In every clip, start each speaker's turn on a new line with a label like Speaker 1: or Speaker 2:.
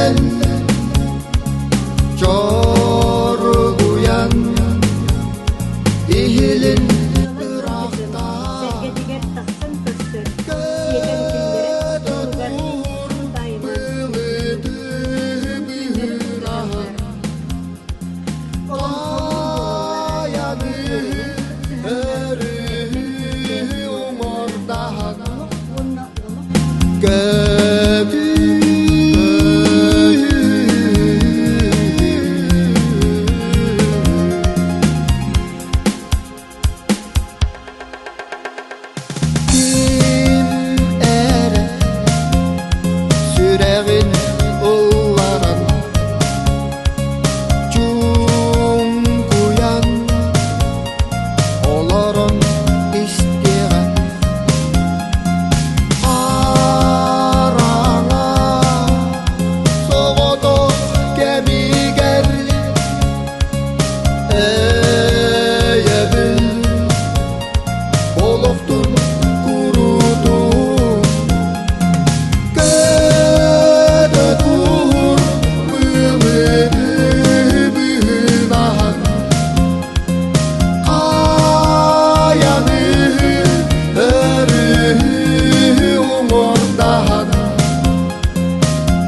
Speaker 1: Тиллэн чоругуйан иһилин
Speaker 2: Сэргэтигэр тахсан көрсөр, сиэтэн киллэрэр туһугар таайыма
Speaker 1: Ким эрэ сүрэҕин ылларан чуҥкуйан олорон истиэҕэ хараҥа соҕотох кэмигэр эйэбил олохтун курутун көтөтуур былыты быһынаһан хайаны өрүһү уҥуордаһан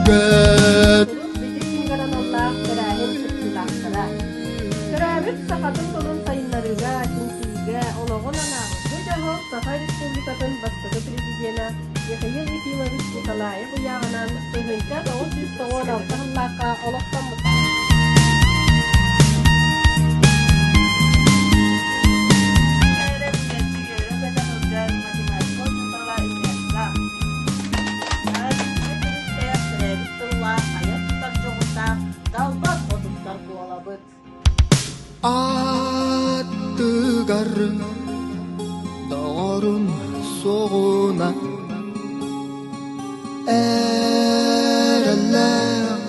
Speaker 2: Бүтүн аналлаах тэрээһин кыттыылаахтара. Төрөөбүт сахатын тылын сайыннарыыга, чинчийиигэ олоҕун анаабыт бу дьоһун Саха Республикатын бастакы президенэ Михаил Ефимович Николаев ыйааҕынан 1996 сыллаахха олохтоммута.
Speaker 1: Аттыгар доҕорун суоҕуна эрэллээх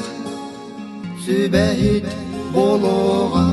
Speaker 1: сүбэһит буолуоҕа.